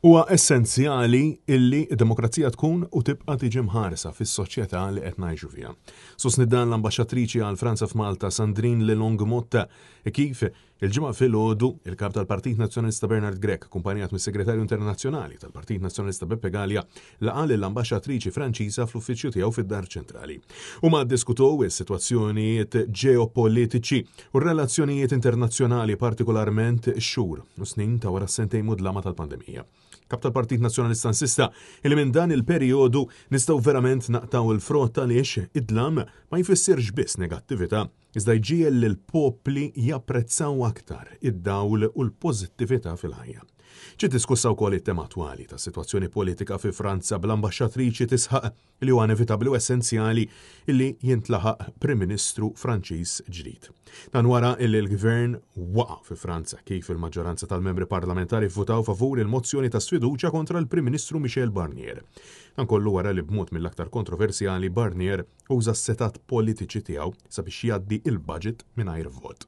Huwa essenzjali illi d-demokrazija tkun u tibqa' tiġi mħarsa fis-soċjetà li qed ngħixu fiha. Sostniet dan l-Ambaxxatriċi għal Franza f'Malta Sandrine Lelong Motta kif il-Ġimgħa filgħodu il-Kap tal-Partit Nazzjonalista Bernard Grech akkumpanjat mis-Segretarju Internazzjonali tal-Partit Nazzjonalista Beppe Galea laqa' lill-Ambaxxatriċi Franċiża fl-uffiċċju tiegħu fid-Dar Ċentrali. Huma ddiskutow is-sitwazzjonijiet ġeopolitiċi u r-relazzjonijiet internazzjonali partikolarment x-xhur u snin ta' wara s-sentejn mudlama tal-pandemija. Kap tal-Partit Nazzjonalista insista li minn dan il-perjodu nistgħu verament naqtgħu l-frott għaliex id-dlam ma jfissirx biss negattività iżda jġiegħel lill-popli japprezzaw aktar id-dawl u l-pożittività fil-ħajja. Ġiet diskussa wkoll it-tema attwali tas-sitwazzjoni politika fi Franza bl-ambaxxatriċi tisħaq li huwa inevitabbli u essenzjali li jintlaħaq Prim Ministru Franċiż ġdid. Dan wara li l-Gvern waqa' fi Franza kif il-maġġoranza tal-membri parlamentari vvutaw favur il-mozzjoni ta' sfiduċja kontra l-Prim Ministru Michel Barnier. Dan kollu wara li b'mod mill-aktar kontroversjali Barnier uża s-setgħat politiċi tiegħu sabiex jgħaddi il-budget mingħajr vot.